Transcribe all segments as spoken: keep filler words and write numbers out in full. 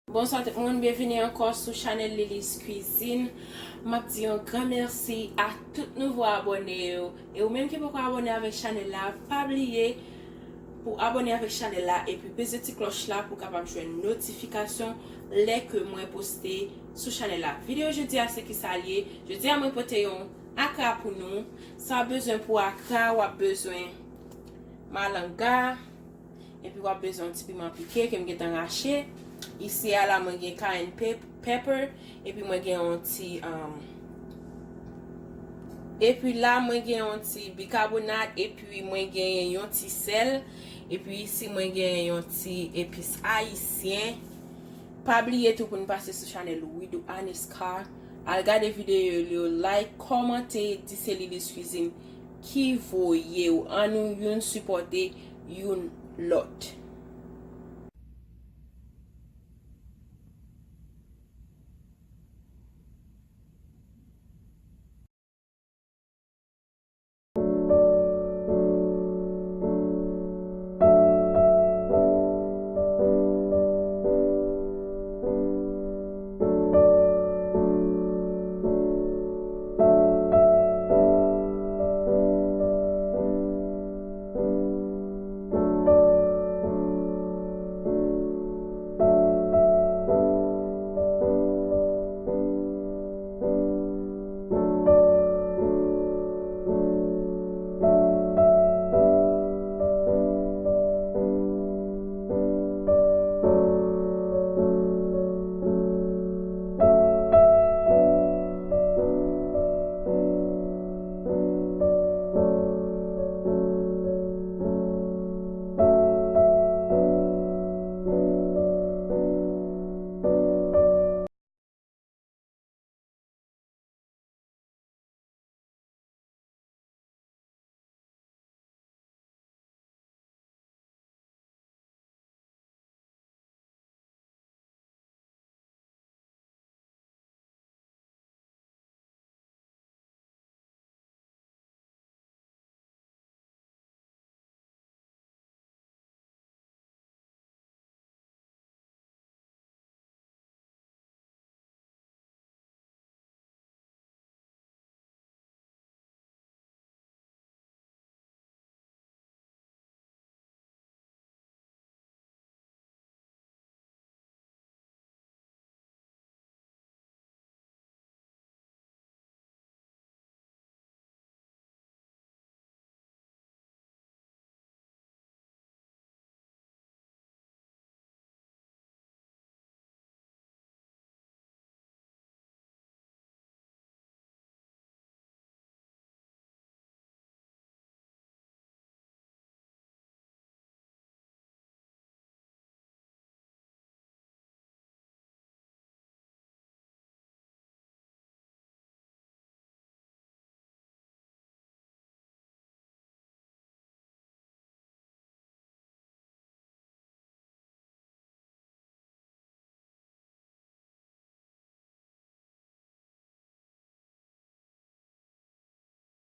Bonswa tout moun, byenvini ankò sou chanèl Lily's Cuisine. M ap di yon gran mèsi a tout nouvo abòne yo. E ou menm ki poko abòne avèk chanèl la, pa bliye pou abòne avèk chanèl la epi peze ti klòch la pou kapab jwenn notifikasyon lè ke mwen poste sou chanèl la. Videyo jodi a se kisa l ye? Jodi a mwen pote yon akra pou nou. Sa w ap bezwen pou akra, w ap bezwen malanga, epi w ap bezwen yon ti piman pike ke m gentan rache. Isi a la, mwen gen cayenne pep-, pepper, epi mwen gen yon ti, um, epi la, mwen gen yon ti bikabonat, epi mwen gen yon ti sèl, epi isi mwen gen yon ti epis ayisyen. Pa bliye tou pou n pase sou chanèl Widoo Aniscar. Al gade videyo yo, like, kòmante, di se Lily's Cuisine ki voye w. Ann nou youn sipòte youn lòt.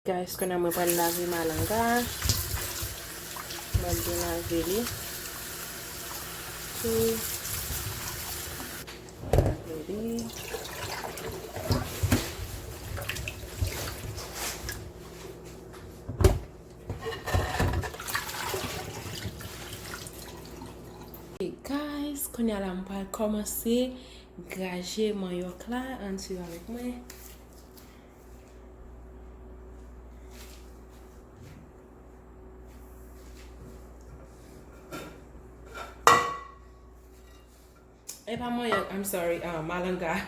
Guys, kounye a mwen pral lave malanga. Mwen byen lave li. Tou. Lave li. Hey guys, kounye a la m pral kòmanse graje manyòk la, ann swiv avèk mwen. E pa manyòk, I'm sorry, ah, malanga.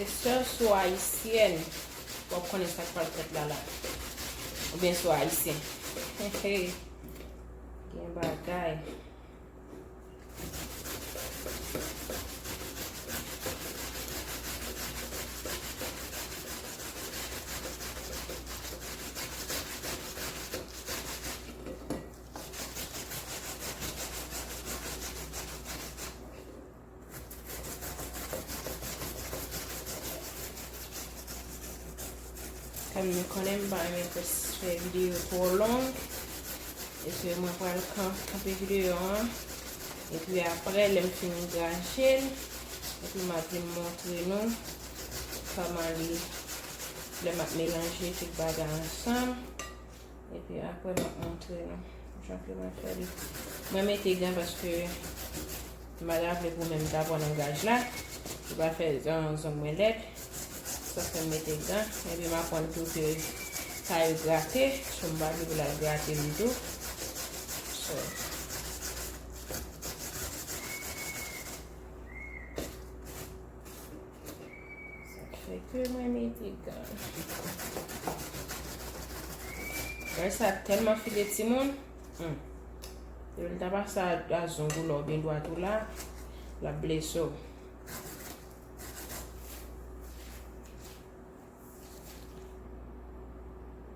Sè sou ayisyèn, w ap konnen sa k pral fèt la la. Oubyen sou ayisyen. Gen bagay. Kòm nou konnen, m pa renmen fè, fè videyo twò long. E se mwen pral kan-, kanpe videyo an. Epi apre, lè m fin graje l, epi m ap vin montre nou kòman li, lè m ap melanje tout bagay ansanm. Epi apre, m ap montre nou jan ke mwen fè li. Mwen mete gan paske m pa ta vle pou men m ta pran nan gaj la. Pou pa fè zong, zong mwen lèd. Sa fè m mete gan. Epi m aprann tou ke sa yo grate. So, m pa vle pou l al grate m tou. So, Sa k fè ke mwen mete gan. Bagay sa tèlman file timoun. Hmm. Depi l ta pase a, a zong ou la oubyen dwat ou la, l ap blese w.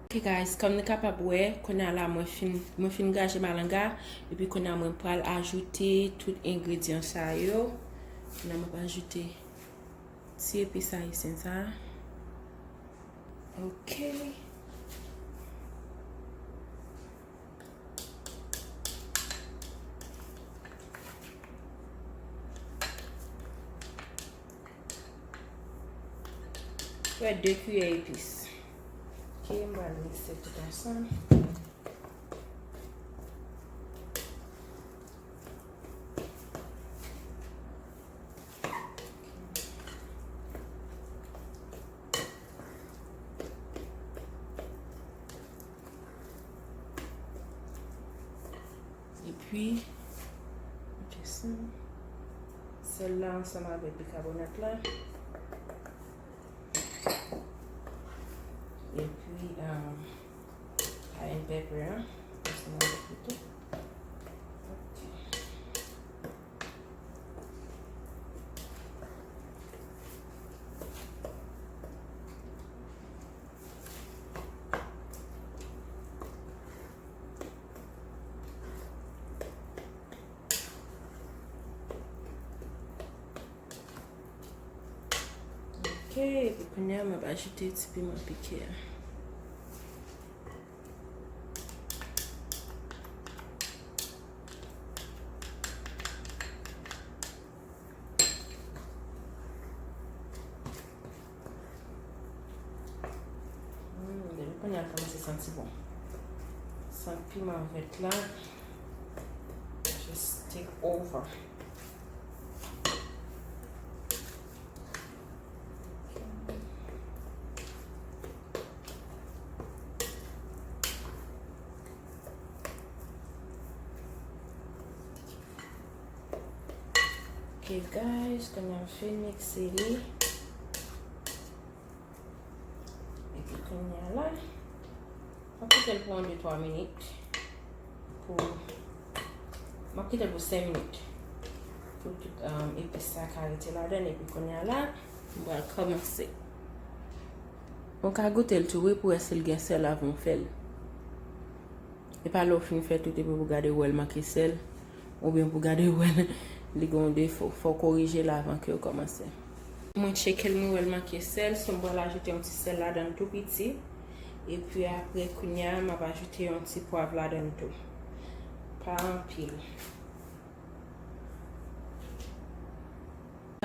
Ok guys, kòm nou kapab wè, kounye a la mwen fin, mwen fin graje malanga, epi kounye a mwen pral ajoute tout engredyan sa yo. Kounye a mwen pral ajoute ti epis ayisyen sa. Ok. Fè de kiyè epis. Ok, m pral mikse tout ansanm. Epi, ok, sa. Sèl la ansanm avèk bikabonat la. Epi, um, cayenne pepper an. Ansanm avèk li tou. Ok. Ok, epi kounye a, m ap ajoute ti piman pike a. Hmm, depi kounye a l kòmanse santi bon. San piman vèt la just take over. Ok guys, kounye a m fin mikse li. Epi kounye a la, m ap kite l pou yon de twa minit. Pou, m ap kite l pou senk minit. Pou tout, um, epis sa ka rete ladan l. Epi kounye a la, m pral kòmanse. Ou ka goute l tou, wi, pou wè si l gen sèl avan w fè l. E pa lè w fin fè tout epi pou gade w wè l manke sèl, oubyen pou gade w wè l, li gen yon defo. Fò w korije l avan ke w kòmanse. Mwen tcheke l, mwen wè l manke sèl, so m pral ajoute yon ti sèl ladan l tou piti. Epi apre, kounye a, m ap ajoute yon ti pwav ladan l tou. Pa anpil.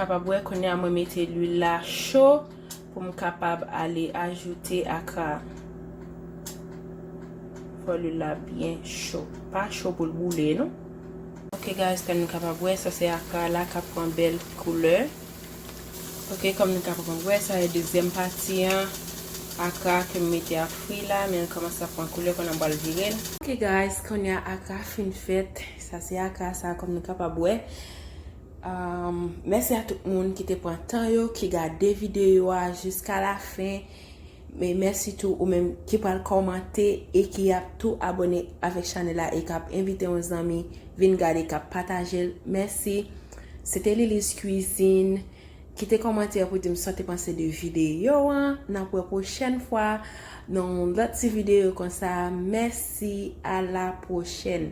Kapab wè, kounye a mwen mete lwil la cho pou m kapab ale ajoute akra a. Fò lwil la byen cho. Pa cho pou l boule, non. Ok, guys, kòm nou kapab wè, sa se akra la k ap pran bèl koulè. Ok, kòm nou kapab wè, sa se dezyèm pati an akra ke m mete a fri la, men l kòmanse ap pran koulè, kounye a m pral vire l. Ok, guys, kounye a akra fin fèt. Sa se akra sa, kòm nou kapab wè. Um, mèsi a tout moun ki te pran tan yo, ki gade videyo a jiska la fen. Men mèsi tou ou menm ki pral kòmante e ki ap tou abòne avèk chanèl la e k ap envite yon zanmi vin gade, k ap pataje l. Mèsi. Se te Lily's Cuisine. Kite kòmantè pou di m sa w te panse de videyo an. N ap wè pwochèn fwa nan yon lòt ti videyo konsa. Mèsi, a la pwochèn.